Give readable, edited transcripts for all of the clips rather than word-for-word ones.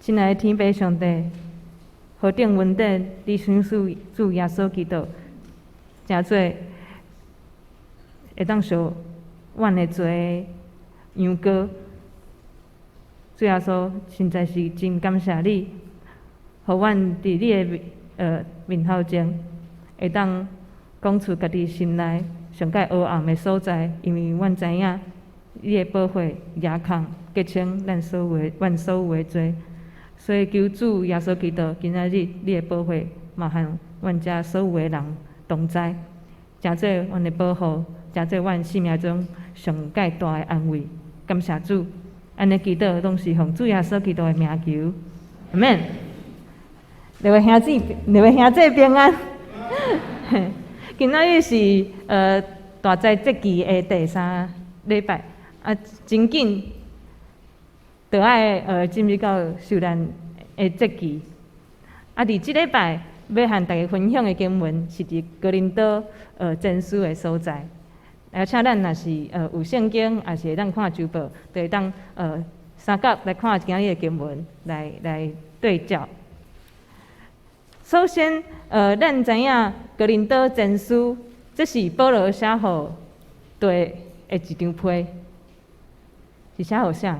親愛的天父上帝，何等恩典，你賞賜主耶穌基督，成做會當贖阮的罪羊羔。主耶穌，實在是真感謝你，予阮佇你的面頭前，會當講出家己心內上蓋黑暗的所在，因為阮知影你的寶血額控潔清咱所有的阮所有的罪，所以求主耶穌基督今仔日你的寶血嘛和阮遮所有的人同在，成做阮的保護，成做阮生命中上蓋大的安慰。感謝主，按呢祈禱攏是奉主耶穌基督的名求，阿門。兩位兄姊，兩位兄姊平安。今仔日是大齋節期的第三禮拜，啊，真緊就愛進入到受難的節期。啊，佇這禮拜欲和大家分享的經文是佇哥林多前書的所在。而且咱若是有聖經，抑是會當看周報，就會當相佮來看今日的經文，來對照。首先，咱知影哥林多前書，這是保羅寫予對的一張批，是寫予啥？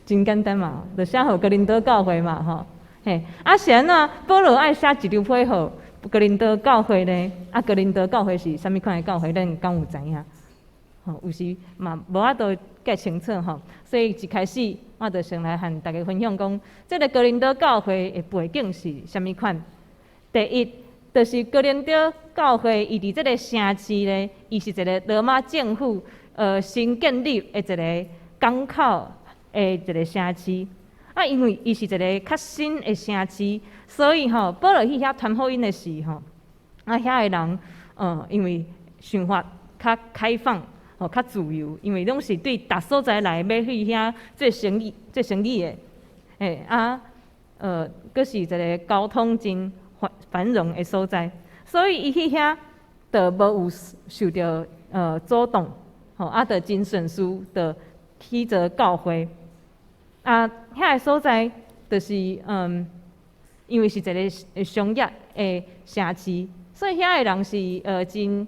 真簡單嘛，就寫予哥林多教會嘛，吼。嘿，啊是按怎？保羅愛寫一張批予哥林多教會呢？啊，哥林多教會是啥物款的教會？咱敢有知影？吼，有時嘛無法度蓋清楚吼，所以一開始我就先來和大家分享講，這个哥林多教會的背景是啥物款？第一，就是哥林多教會伊佇這个城市咧，伊是一个羅馬政府新建立的一个港口的一个城市。啊，因為伊是一个較新的城市，所以吼，保羅去遐傳福音的時吼，啊，遐的人，因為想法較開放，吼，較自由，因為攏是對逐所在來欲去遐做生意、做生意的，嘿啊，閣是一个交通真繁榮的所在，所以伊去遐就無有受著阻擋，吼，啊，就真順遂，就起做教會。啊，遐个所在就是因為是一个商業的城市，所以遐个人是真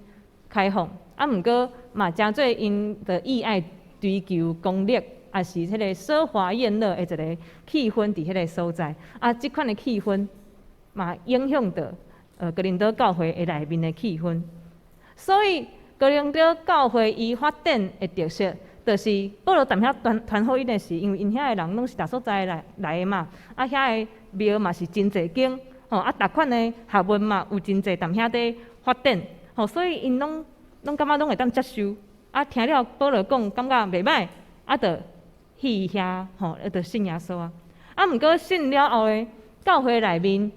開放。啊，毋過嘛，誠濟𪜶就意愛追求功力，抑是彼個奢華宴樂的一个氣氛佇彼个所在。啊，這款的氣氛嘛，影響著哥林多教會的內面的氣氛。所以哥林多教會伊發展的特色，就是保羅踮遐傳福音的時，因為𪜶遐的人攏是逐所在來的嘛，啊，遐个廟嘛是真濟間，吼，啊，逐款的學問嘛有真濟踮遐佇發展，吼，所以𪜶攏感覺攏會當接受，啊，聽了保羅講，感覺袂䆀，啊，就去遐，吼，啊，就信耶穌啊。啊，毋過信了後的教會內面，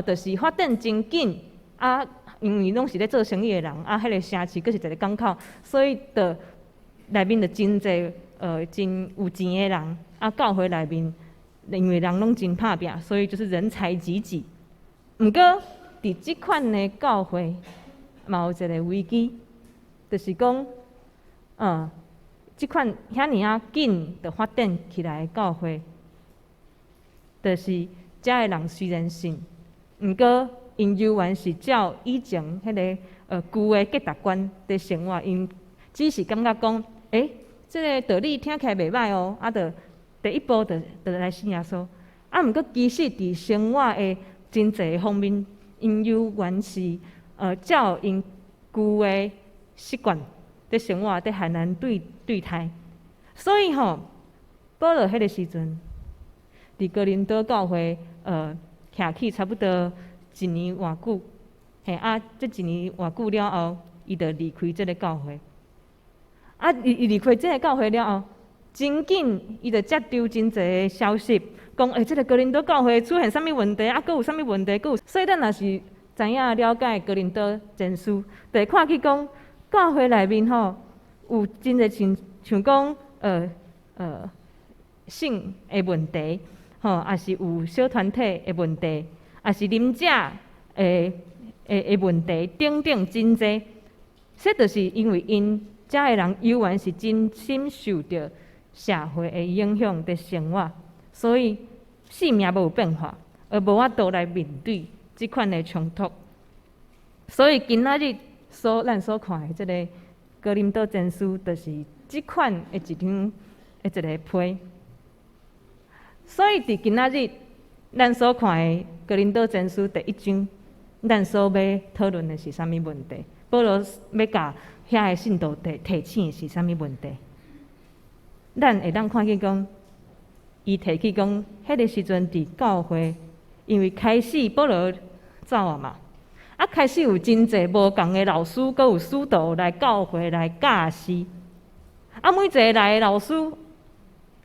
就是發展真緊，啊，因為攏是咧做生意的人，啊，彼个城市閣是一个港口，所以就內面就真濟真有錢的人，啊，教會內面因為人攏真拍拚，所以就是人才濟濟。毋過，佇這款的教會，嘛有一个危機，就是講，這款遐爾仔緊就發展起來的教會，就是遮的人雖然信，毋過𪜶猶原是照以前彼个舊的價值觀佇生活，𪜶只是感覺講，欸，這个道理聽起來袂䆀哦，啊，就第一步就來信耶穌。啊，毋過其實佇生活的真濟方面，𪜶猶原是照𪜶舊的習慣佇生活，佇予人對待。所以吼，保羅彼个時陣，佇哥林多教會徛起差不多一年偌久，嘿啊，這一年偌久了後，伊就離開這个教會。啊，伊離開這个教會了後，真緊伊就接著真濟的消息，講欸，這个哥林多教會出現啥物問題，啊，閣有啥物問題，閣有。所以咱若是知影了解哥林多前書，就會看見講教會內面吼有真濟像講性的問題，吼，抑是有小團體的問題，抑是啉食的問題等等真濟。這就是因為𪜶遮的人猶原是真深受著社會的影響佇生活，所以性命無變化，而無法度來面對這款的衝突。所以今仔日所咱所看的這个哥林多前書，就是這款的一張的一个批。所以佇今仔日咱所看的哥林多前書第一章，咱所欲討論的是啥物問題？保羅欲共遐个信徒提提醒的是啥物問題？咱會當看見講，伊提起講，彼个時陣佇教會，因為開始保羅走啊嘛，啊開始有真濟無仝的老師，閣有使徒來教會來教示，啊每一个來的老師，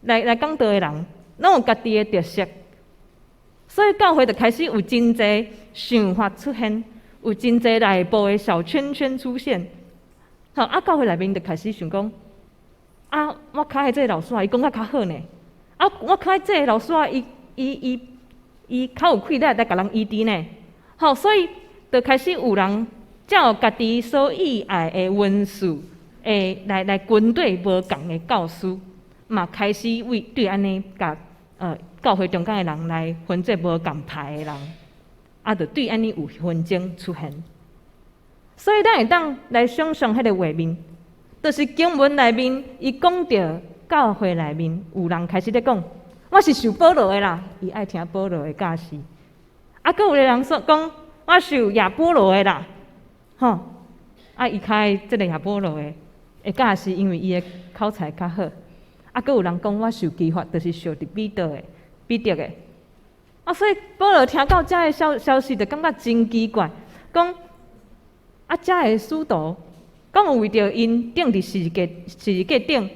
來來講道的人，攏有家己的特色，所以教會就開始有真濟想法出現，有真濟內部的小圈圈出現。吼，啊教會內面就開始想講，啊，我較愛這个老師啊，伊講甲較好呢。啊，我較愛這个老師啊，伊伊伊伊較有氣力來共人醫治呢。吼，所以就開始有人照家己所喜愛的文士，會來來軍隊無仝的教師，嘛開始為對按呢共教會中間的人來分做無仝派的人，啊，就對按呢有紛爭出現。所以咱會當來想象彼个畫面，就是經文內面伊講著教會內面有人開始咧講，我是受保羅的啦，伊愛聽保羅的教示。啊，閣有个人說講，我受亞波羅的啦，吼，啊，伊較愛這个亞波羅的的教示，因為伊的口才較好。啊，閣有人講我受基法，就是受佇彼得的，彼得的。啊，所以保羅聽到遮个消消息，就感覺真奇怪，講啊，遮个使徒，敢有為著𪜶釘佇十字架十字架頂，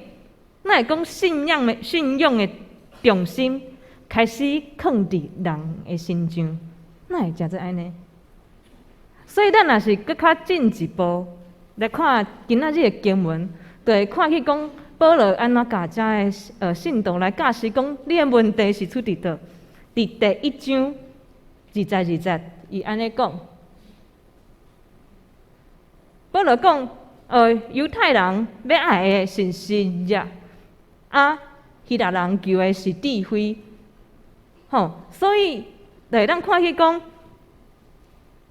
哪會講信仰的信仰的重心開始囥佇人的身上，哪會誠做按呢？所以咱若是閣較進一步來看今仔日的經文，就會看去講保羅按怎共遮个信徒來教示講，你的問題是出佇佗？佇第一章二十二節，伊按呢講。保羅講，猶太人欲愛的是神蹟，啊，希臘人求的是智慧，吼，所以就會當看去講，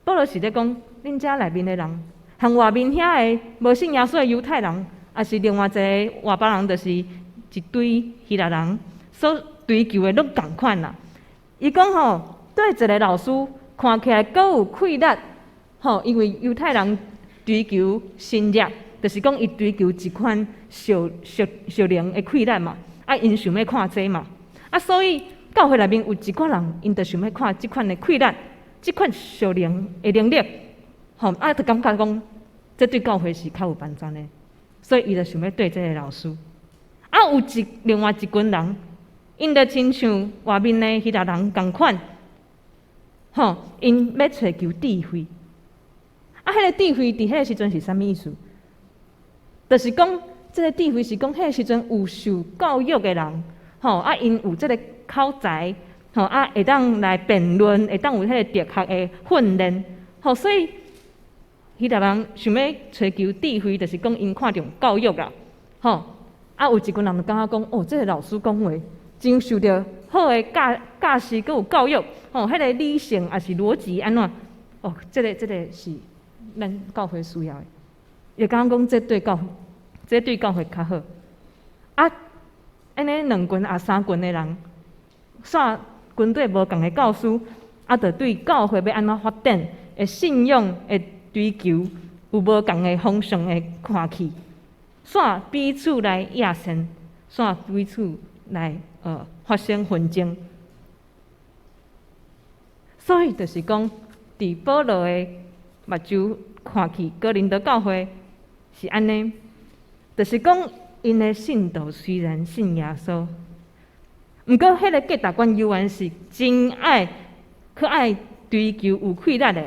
保羅是咧講，恁遮內面的人，和外面遐个無信耶穌的猶太人，抑是另外一个外邦人，就是一堆希臘人所追求的攏仝款啦。伊講吼，對一个老師看起來閣有氣力，吼，因為猶太人追求神蹟，就是講伊追求一款屬屬屬靈的氣力嘛，啊，𪜶想欲看這嘛，啊，所以教會內面有一寡人，𪜶就想欲看這款的氣力，這款屬靈的能力，吼，啊，就感覺講，這對教會是較有幫助的，所以伊就想欲綴這个老師。啊，有一另外一群人，𪜶就親像外面的希臘人仝款，吼，𪜶欲揣求智慧。啊，彼个智慧佇彼个時陣是啥物意思？就是講，這个智慧是講彼个時陣有受教育的人，吼，啊，𪜶有這个口才，吼，啊，會當來辯論，會當有彼个哲學的訓練，吼，所以希臘人想欲揣求智慧，就是講𪜶看重教育啦，吼，啊，有一群人就感覺講，哦，這个老師講話真受著好的教教示，閣有教育，吼，彼个理性抑是邏輯按怎，哦，這个這个是咱教會需要的，伊感覺講這對教這對教會較好。啊，按呢兩群抑三群的人，煞針對無仝的教師，啊，就對教會欲按怎發展的信仰的追求，有無仝的方向的看去，煞彼此來壓線，煞彼此來發生紛爭。所以就是講，佇保羅的目睭看去，哥林多教會是按呢，就是講𪜶的信徒雖然信耶穌，毋過彼个價值觀猶原是真愛去愛追求有氣力的、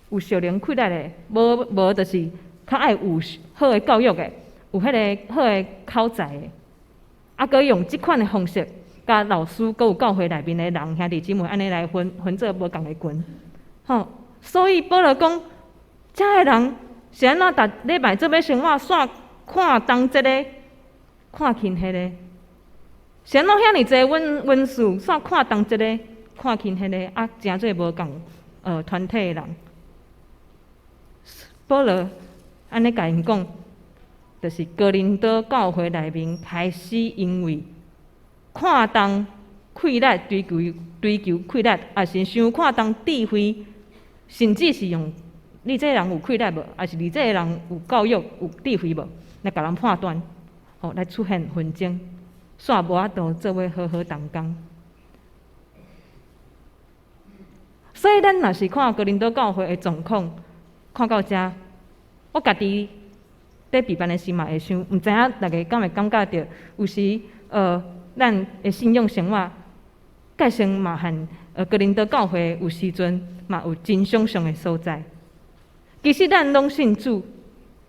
有屬靈氣力的，無無就是較愛有好的教育的，有彼个好的口才的，啊，閣用這款的方式，共老師閣有教會內面的人兄弟姊妹按呢來分分做無仝的群，吼，所以保羅講，遮的人是按怎逐禮拜做欲生活，煞看重這个，看輕彼个。是按怎遐爾濟阮阮事，煞看重這个，看輕彼个，啊，誠做無仝團體的人。保羅按呢共𪜶講，就是哥林多教會內面開始因為看重氣力，追求氣力，抑是傷看重智慧，甚至是用你這个人有氣力無，抑是你這个人有教育有智慧無，來共人判斷，吼，來出現紛爭，煞無法度做伙好好同工。所以咱若是看哥林多教會的狀況，看到遮，我家己佇備辦的時嘛會想，毋知影大家敢會感覺著，有時咱的信仰生活，界性嘛和哥林多教會有時陣嘛有真相像的所在。其實咱攏信主，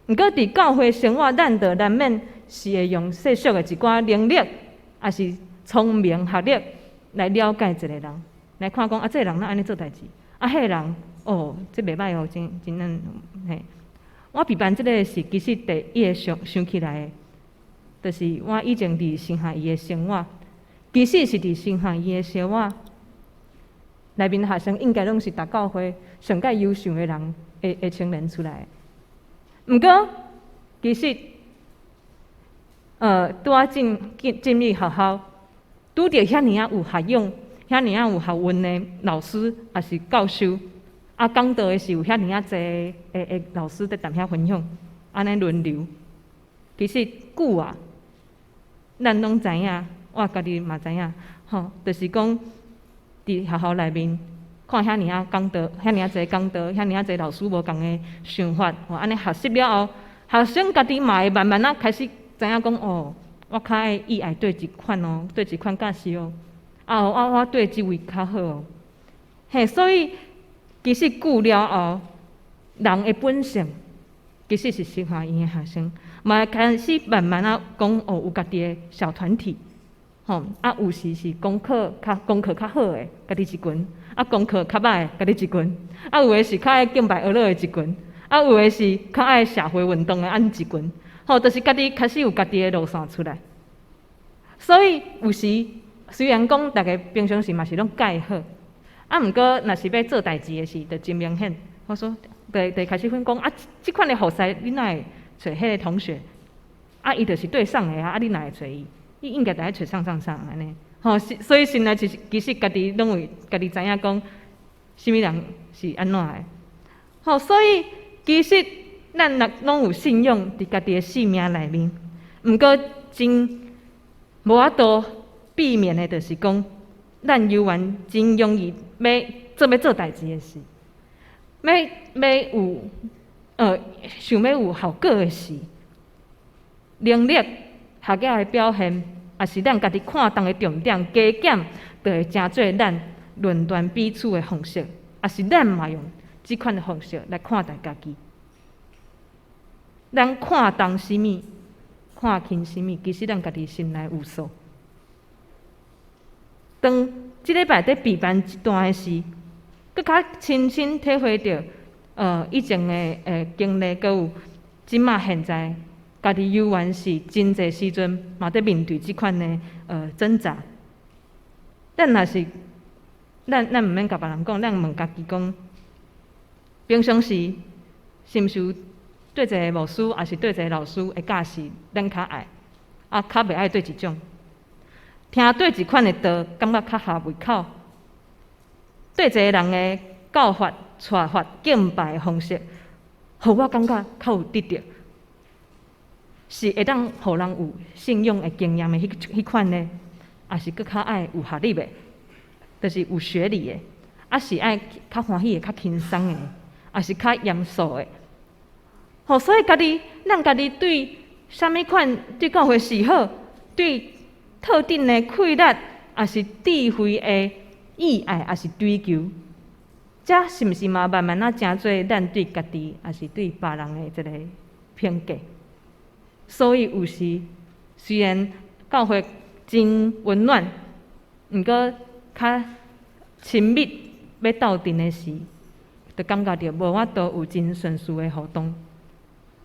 毋過佇教會生活，咱就難免是會用世俗的一寡能力，抑是聰明學歷來了解一個人，來看講啊，這个人哪按呢做代誌，啊，彼个人哦，這袂䆀哦，真真恁嘿。我備辦這个是其實第一个想想起來的，就是我以前佇神學院的生活，其實是佇神學院的生活內面學生應該攏是逐教會上蓋優秀的人的青年出來。毋過其實，拄仔進入學校，拄著遐爾仔有學養、遐爾仔有學問的老師，抑是教授，啊，講道的是有遐爾仔濟的老師佇踮遐分享，按呢輪流。其實久啊，咱攏知影，我家己嘛知影，吼，就是講佇學校內面看遐爾仔講道，遐爾仔濟講道，遐爾仔濟老師無仝的想法，吼，按呢學習了後，學生家己嘛會慢慢仔開始知影講，哦，我較愛意愛對這款哦，對這款教師哦，啊，我對這位較好哦，嘿，所以其實久了後，人的本性其實是神學院的學生，嘛會開始慢慢仔講哦，有家己的小團體，吼，啊，有時是功課較好的，家己一群；啊，功課較䆀的，家己一群；啊，有的是較愛敬拜阿樂的一群；啊，有的是較愛社會運動的，按呢一群。吼，就是家己開始有家己的路線出來。所以有時雖然講逐家平常時嘛是攏蓋好，啊，毋過若是欲做代誌的時，就真明顯。我說，就開始分講啊，這款的服侍，你哪會揣彼个同學？啊，伊就是對上的啊，啊，你哪會揣伊？你應該著愛揣上上上按呢。吼，所以心內其實家己攏會家己知影講，啥物人是按怎的。吼，所以其實咱若攏有信仰佇家己的性命內面，毋過真無法度避免的，就是講，咱猶原真容易欲做欲做代誌的時，欲有想欲有效果的時，能力、學業的表現，抑是咱家己看重的重點加減，就會成做咱論斷彼此的方式，抑是咱嘛用這款的方式來看待家己。咱看重啥物，看輕啥物，其實咱家己心內有數。當這禮拜佇備辦這段的時，閣較親身體會著，以前的經歷，閣有這馬現在，家己猶原是真濟時陣嘛佇面對這款的掙扎。咱若是，咱毋免共別人講，咱問家己講，平常時是毋是有對一个牧師，抑是對一个老師的教示，咱較愛，啊，較袂愛對一種？聽對一款的道，感覺較合胃口；對一个人的教法、帶法、敬拜的方式，予我感覺較有得著，是會當予人有信仰的經驗的彼款呢？抑是閣較愛有學歷的，就是有學歷的，抑是愛較歡喜的、較輕鬆的，抑是較嚴肅的？吼，所以家己，咱家己對啥物款對教會是好，對特定的氣力，抑是智慧的意愛，抑是追求，這是毋是嘛慢慢仔成做咱對家己，抑是對別人的一個評價？所以有時雖然教會真溫暖，毋過較親密欲鬥陣的時，就感覺著無法度有真順遂的互動，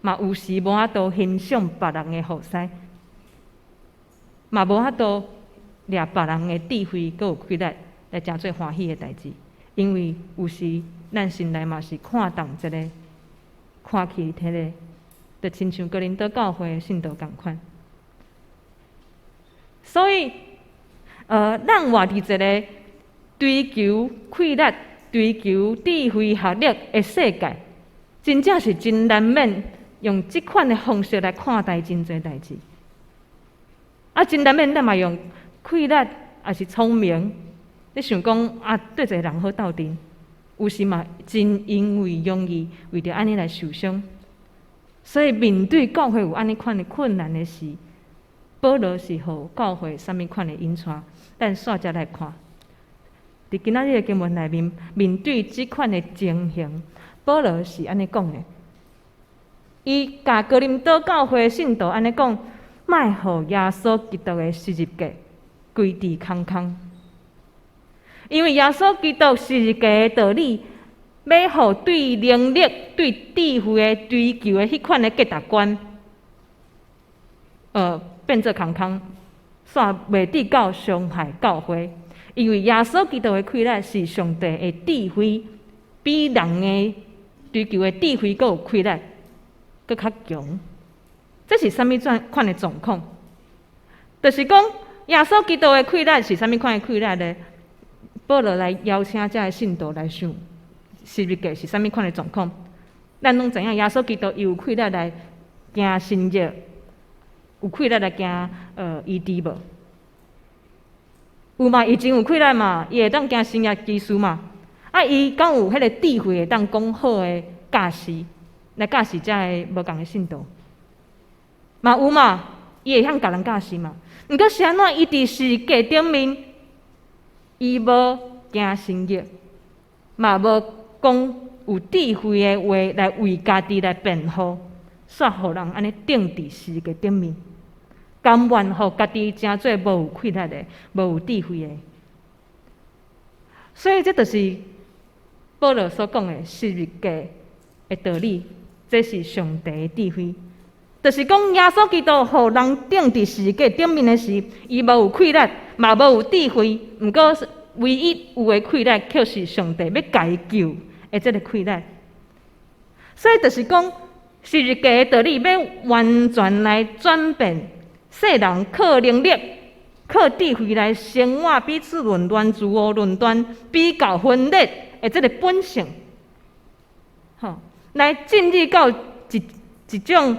嘛有時無法度欣賞別人的服侍，嘛無法度掠別人的智慧，閣有氣力來成做歡喜的代誌。因為有時咱心內嘛是看重這个，看起彼个，就親像哥林多教會的信徒仝款。所以，咱活佇一个追求氣力、追求智慧、學歷的世界，真正是真難免用這款的方式來看待真濟代誌。啊，真難免咱嘛用氣力，抑是聰明，你想講啊，對一个人好鬥陣，有時嘛真因為容易為著按呢來受傷。所以面對教會有按呢款的困難的時，保羅是予教會啥物款的引帶？咱煞才來看，佇今仔日的經文內面，面對這款的情形，保羅是按呢講的。伊共哥林多教會的信徒按呢講：莫予耶穌基督的十字架規佇空空，因為耶穌基督十字架的道理，欲予對能力、對智慧的追求的彼款的價值觀，變做空空，煞袂致到傷害教會。因為耶穌基督的氣力是上帝的智慧，比人的追求的智慧閣有氣力，閣較強。這是啥物款的狀況？就是講耶穌基督的氣力是啥物款的氣力呢？保羅來邀請遮个信徒來想，十字架是啥物款的狀況？咱攏知影耶穌基督伊有氣力來行神蹟，有氣力來行醫治無？有嘛？伊真有氣力嘛？伊會當行神蹟奇事嘛？啊，伊敢有彼个智慧會當講好的教示，來教示遮个無仝的信徒？嘛有嘛？伊會曉共人教示嘛？毋過是按怎？伊佇十字架頂面，伊無行神蹟，嘛無講有智慧的話來為家己來辯護，煞予人按呢釘佇十字架頂面，甘願予家己成做無有氣力的、無有智慧的。所以這就是保羅所講的十字架的道理，這是上帝的智慧。就是講耶穌基督予人釘佇十字架頂面的時，伊無有氣力，嘛無有智慧，毋過唯一有的氣力，卻是上帝欲共伊救的這个氣力。所以就是講，十字架的道理欲完全來轉變世人靠能力、靠智慧來生活，彼此論斷、自我論斷、比較分裂的這个本性，吼，來進入到一種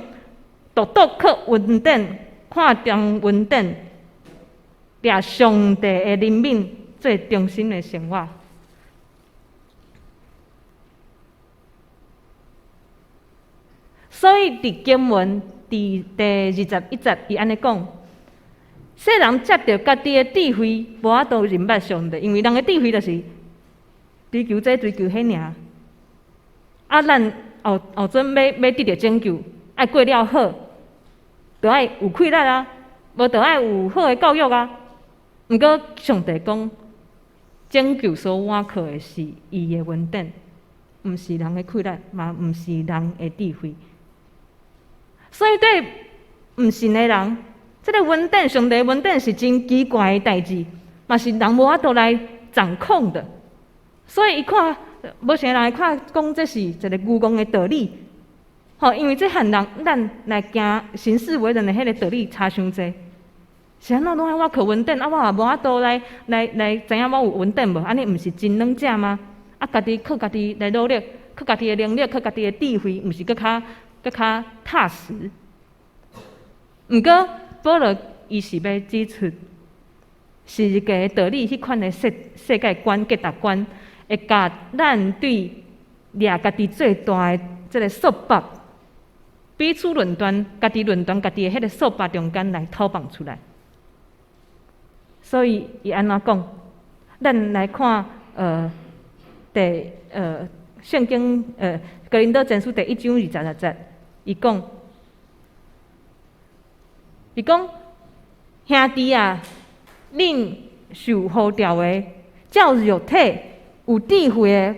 獨獨靠恩典、看重恩典、掠上帝的憐憫做中心的生活。所以佇經文佇第21節，伊按呢講：世人藉著家己的智慧，無法度認捌上帝，因為人的智慧就是追求這追求彼爾。啊，咱後後陣欲得著拯救，愛過了好，就愛有氣力啊，無就愛有好的教育啊。毋過上帝講，拯救所倚靠的是伊的恩典，毋是人的氣力，嘛毋是人的智慧。所以對毋信的人，這个恩典，上帝的恩典是真奇怪的代誌，嘛是人無法度來掌控的。所以伊看，無啥人會看講這是一个愚戇的道理，吼，因為這和人咱來行行事為人的彼个道理差傷濟。是按怎攏愛我靠恩典，啊，我也無法度來知影我有恩典無？按呢毋是真軟食嗎？啊，家己靠家己來努力，靠家己的能力，靠家己的智慧，毋是閣較踏實。毋過保羅伊是欲指出十字架的道理，彼款的世界觀、價值觀，會共咱對掠家己最大的這个束縛，彼此論斷、家己論斷家己的彼个束縛中間來脫放出來。所以伊按怎講？咱來看，聖經哥林多前書第一章26節，伊講，兄弟啊，恁受呼召的，照肉體有智慧的，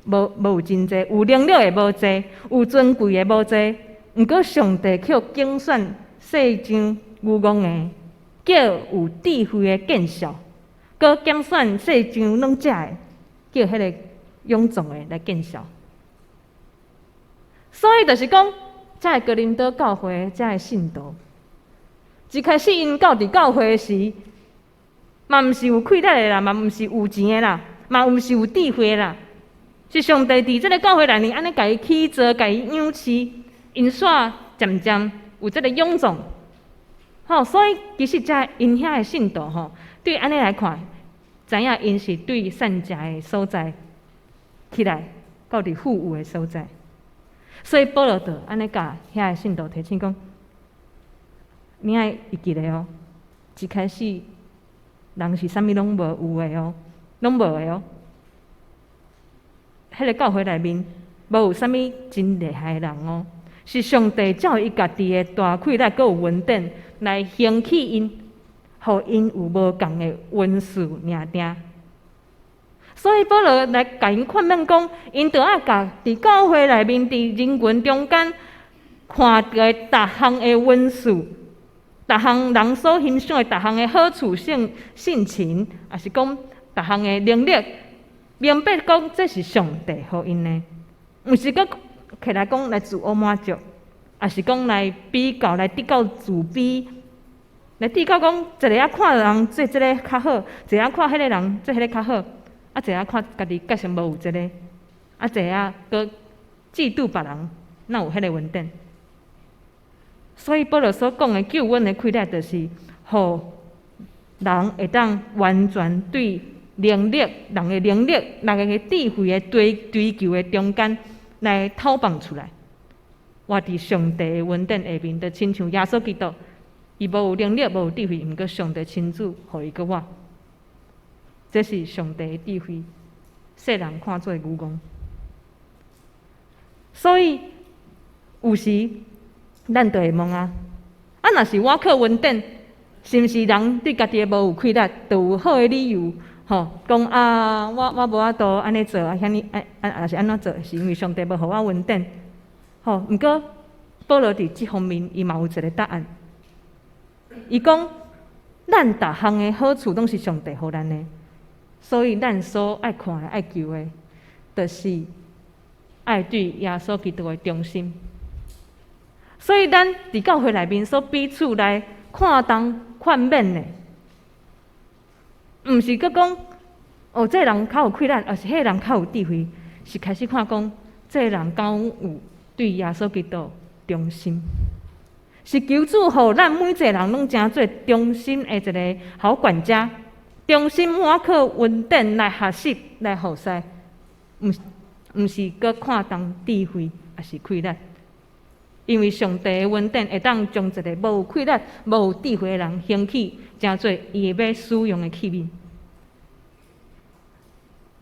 無有真濟；有能力的無濟；有尊貴的無濟。毋過上帝卻揀選世上愚戇的。叫有智慧的見笑，閣揀選世上攏食的，叫彼个勇壯的來見笑。所以就是講，遮个哥林多教會，遮个信徒，一開始𪜶到佇教會時，嘛毋是有氣力的啦，嘛毋是有錢的啦，嘛毋是有智慧的啦，是上帝佇這个教會內面按呢共伊起造、共伊養飼，𪜶煞漸漸有這个勇壯。吼，所以其實遮𪜶遐的信徒吼，對按呢來看，知影𪜶是對散食的所在起來，到佇富有的所在。所以保羅就按呢共遐的信徒提醒講：你愛會記得哦，一開始人是啥物攏無有的哦，攏無的哦。彼个教會內面無有啥物真厲害的人哦，是上帝照伊家己的大氣力，閣有恩典來興起𪜶，予𪜶有無仝的恩賜領定。所以保羅來共𪜶勸勉講，𪜶著愛共佇教會內面，佇人群中間看著的逐項的恩賜，逐項人所欣賞的逐項的好處性性情，抑是講逐項的能力，明白講這是上帝予𪜶的，毋是閣起來講來自我滿足，抑是講來比較來得到自卑，來比較講一个仔看人做這个較好，一个仔看彼个人做彼个較好，啊，一个仔看家己確實無有這個，啊，一个仔閣嫉妒別人哪有彼个恩典。所以保羅所講的救恩的氣力，就是予人會當完全對能力、人的能力、人的智慧的追求的中間來透放出來，活佇上帝的恩典下面，就親像耶穌基督，伊無有能力，無有智慧，毋過上帝親自予伊閣活，這是上帝的智慧，世人看做愚戇。所以有時咱就會問啊，啊，若是我靠恩典，是毋是人對家己的無有氣力，就有好的理由，吼，講啊，我無法度按呢做啊，遐爾啊啊，抑是按怎做，是因為上帝無予我恩典，吼。毋過保羅佇這方面，伊嘛有一個答案。伊講，咱逐項的好處攏是上帝予咱的，所以咱所愛看的、愛求的，就是愛對耶穌基督的忠心。所以咱佇教會內面所彼此來看重勸勉的，毋是閣講哦，這個人較有氣力，抑是彼個人較有智慧，是開始看講，這個人敢有對耶穌基督忠心，是求主予咱每一個人攏成做忠心的一個好管家，忠心倚靠恩典來學習來服侍，毋是閣看重智慧，抑是氣力。因為上帝的恩典會當將一個無氣力、無有智慧的人興起，成做伊欲使用的器皿。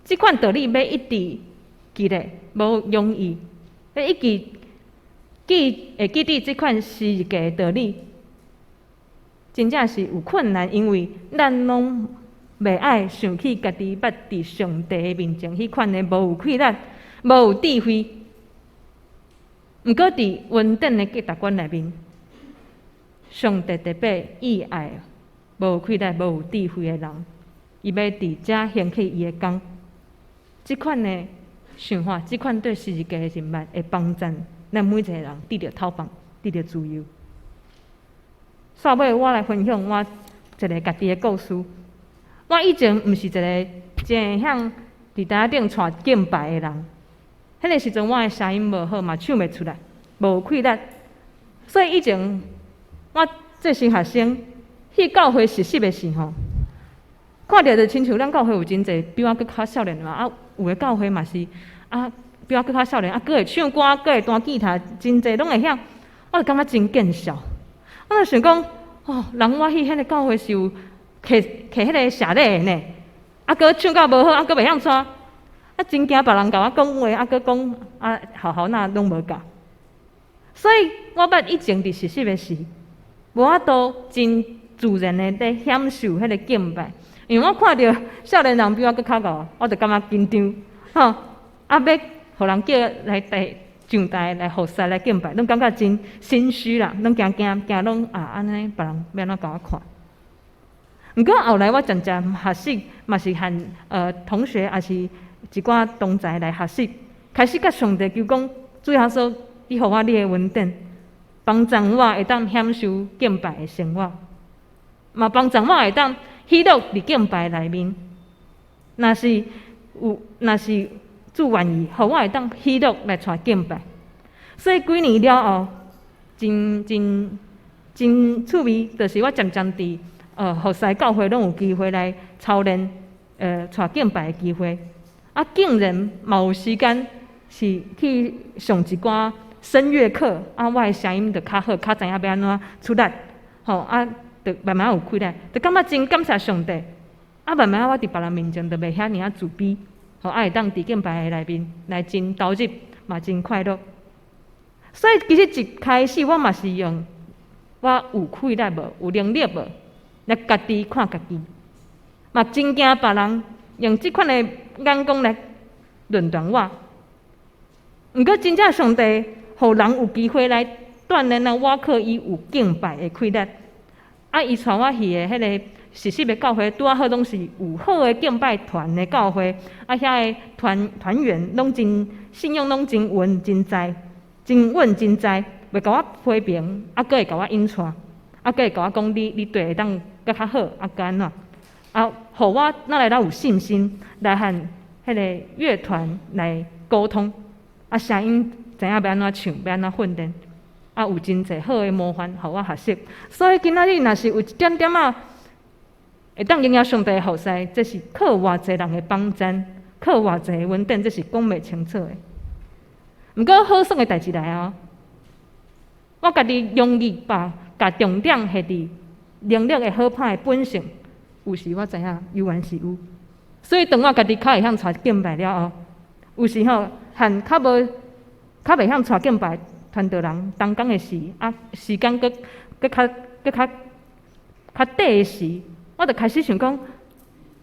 這款道理欲一直記得無容易，欲一直記會記得這款十字架的道理，真正是有困難，因為咱攏袂愛想起家己捌佇上帝的面前，彼款的無有氣力、無有智慧。毋過佇恩典的價值觀內面，上帝特別意愛無氣力、無有智慧的人，伊欲佇遮興起伊的工。這款的想法，這款對十字架的認捌，會幫助咱每一個人得著透放，得著自由。煞尾我來分享我一個家己的故事。我以前毋是一個真會曉佇台仔頂帶敬拜的人。彼个時陣我的聲音無好嘛，唱袂出來，無氣力。所以以前我做新學生去教會實習的時吼，看著就親像咱教會有真濟比我閣較少年的嘛，啊，有的教會嘛是啊，比我閣較少年，啊，閣會唱歌，閣會彈吉他，真濟攏會曉，我就感覺真見笑。我就想講，哦，人我去彼个教會是有摕摕彼個謝禮的呢，啊，閣唱甲無好，啊，閣袂曉帶。啊，真驚別人共我講話，啊，閣講啊，學校若攏無教。所以我捌以前佇實習的時，無法度真自然的咧享受彼个敬拜，因為我看著少年人比我閣較𠢕，我就感覺緊張，吼，啊，欲予人叫來台上台來服侍來敬拜，攏感覺真心虛啦，攏驚驚驚攏啊，按呢別人欲按怎共我看。毋過後來我漸漸學習，嘛是和同學，抑是一寡同儕來學習，開始佮上帝求講，主耶穌，你予我你的恩典，幫助我會當享受敬拜的生活，嘛幫助我會當喜樂佇敬拜內面。若是有，若是主願意，予我會當喜樂來帶敬拜。所以幾年了後，真真真趣味，就是我漸漸佇服侍教會攏有機會來操練，帶敬拜的機會。啊，竟然嘛有時間是去上一寡聲樂課，啊，我的聲音就較好，較知影欲按怎出力，吼，啊，就慢慢有氣力，就感覺真感謝上帝。啊，慢慢我佇別人面前就袂遐爾仔自卑，吼，啊，會當佇敬拜的內面來真投入，嘛真快樂。所以其實一開始我嘛是用我有氣力無，有能力無，來家己看家己，嘛真驚別人用這款的眼光來論斷我。毋過真正上帝予人有機會來鍛鍊咱，我可以有敬拜的氣力。啊，伊帶我去的彼个實習的教會，拄仔好攏是有好的敬拜團的教會，啊，遐个團團員攏真信仰攏真穩真在，真穩真在，袂共我批評，啊，閣會共我引帶，啊，閣會共我講你你對會當閣較好，啊，閣按怎？啊，予我哪來來有信心來和彼个樂團來溝通，啊，聲音知影欲按怎唱，欲按怎訓練，啊，有真濟好的模範，予我學習。所以今仔日若是有一點點仔會當榮耀上帝的服侍，這是靠偌濟人的幫贊，靠偌濟的恩典，這是講袂清楚的。毋過好耍的代誌來哦，我家己容易把共重點下佇能力會好歹的本性，有時我知影猶原是有。所以當我家己較會曉帶敬拜了後，有時吼和較無較袂曉帶敬拜傳道人同工的時，啊時間閣閣較閣較較短的時，我就開始想講，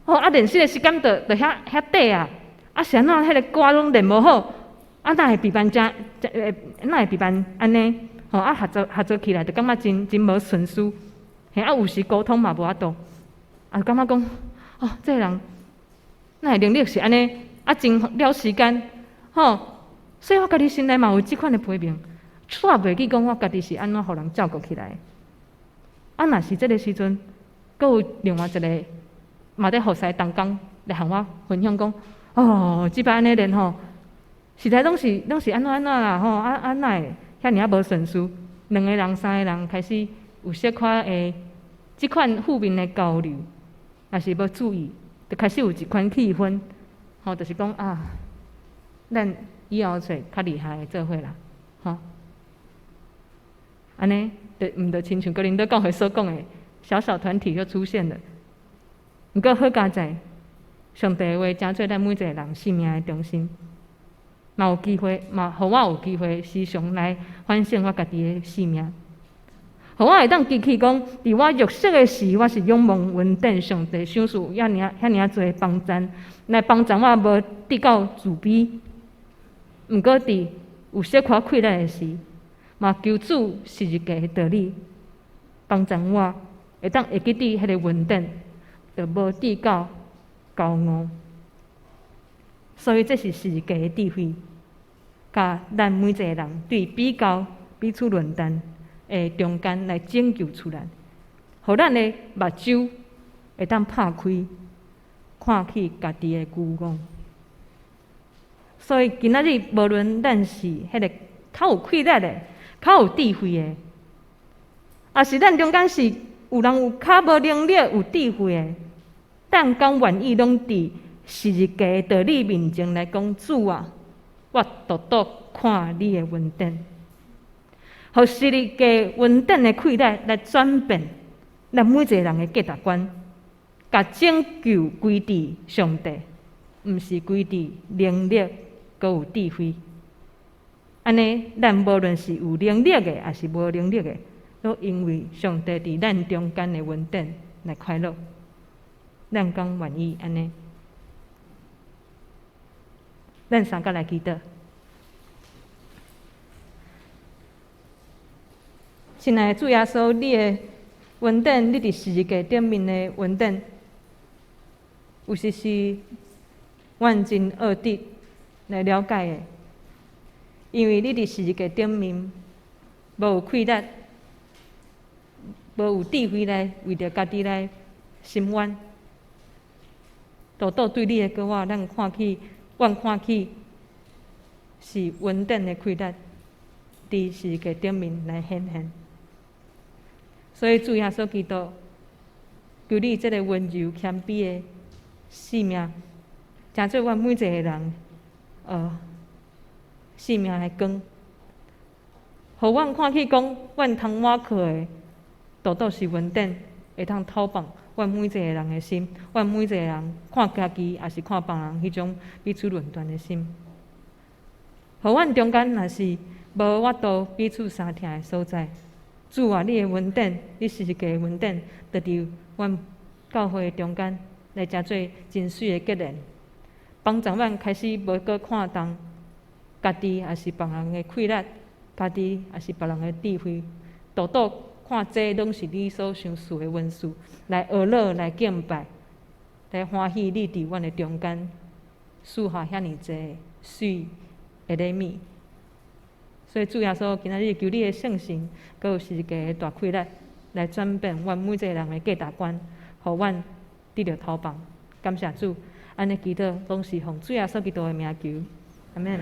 哦啊練習的時間就就遐遐短啊，啊是按怎彼个歌攏練無好，啊哪會比別遮哪會比別按呢？吼啊合作合作起來就感覺真真無順遂，嘿啊有時溝通嘛無法度，啊感覺講，哦這个人哪會能力是按呢？啊真了時間，吼，所以我家己心內嘛有這款的批評，煞袂記講我家己是按怎予人照顧起來。啊，若是這个時陣，閣有另外一个嘛佇服侍同工來向我分享講，哦，這擺按呢練吼，實在攏是攏是按怎按怎啦吼，啊啊哪會遐爾仔無順遂？兩个人、三個人開始有小可的這款負面的交流，若是無注意，就開始有一款氣氛，吼，就是講啊，咱以後揣較厲害的做伙啦，吼，按呢，就毋就親像哥林多教會所講的，小小團體就出現了。毋過好佳哉，上帝的話成做咱每一個人生命的中心，嘛有機會，嘛予我有機會時常來反省我家己的生命，予我會當記起講，佇我弱小的時，我是仰望恩典上帝賞賜遐爾遐爾濟幫贊，來幫助我無跌到自卑。毋過佇有小可氣力的時，嘛求主十字架的道理幫助我，會當會記得彼个恩典，就無跌到驕傲。所以這是十字架的智慧，共咱每一個人對比較彼此論斷的中間來拯救出來，予咱的目睭會當拍開，看去家己的愚戇。所以今仔日無論咱是彼个較有氣力的、較有智慧的，抑是咱中間是有人有較無能力、有智慧的，咱敢願意攏佇十字架的道理面前來講，主啊，我獨獨看你的恩典，予十字架恩典的氣力來轉變咱每一個人的價值觀，共拯救歸佇上帝，毋是歸佇能力閣有智慧。按呢，咱無論是有能力的，抑是無能力的，攏因為上帝佇咱中間的恩典來快樂。咱敢願意按呢？咱三個來祈禱。親愛的主耶穌，你的恩典，你佇十字架頂面的恩典，有時是阮真學得來了解的，因為你佇十字架頂面無有氣力，無有智慧來為著家己來伸冤。倒倒對你的膏仔，咱看起，阮看起是恩典的氣力，佇十字架頂面來顯現。所以主耶穌基督，求你這个溫柔謙卑的生命，成做阮每一个人，生命的光，予阮看起講，阮通倚靠的，倒倒是恩典，會當透放阮每一个人的心，阮每一个人看家己，抑是看別人彼種彼此論斷的心。予阮中間若是無法度彼此相疼的所在，主啊，你的恩典，你十字架的恩典，就佇阮教會中間來成做真媠的結連，幫助阮開始無閣看重家己，抑是別人的氣力，家己抑是別人的智慧，倒倒看這攏是你所賞賜的恩賜，來學樂，來敬拜，來歡喜你佇阮的中間賜下遐爾濟媠的禮物。所以主耶穌，今仔日求你的聖神，閣有十字架的大氣力，來轉變阮每一個人的價值觀，予阮得著頭放。感謝主，按呢祈禱攏是奉主耶穌基督的名求，阿們。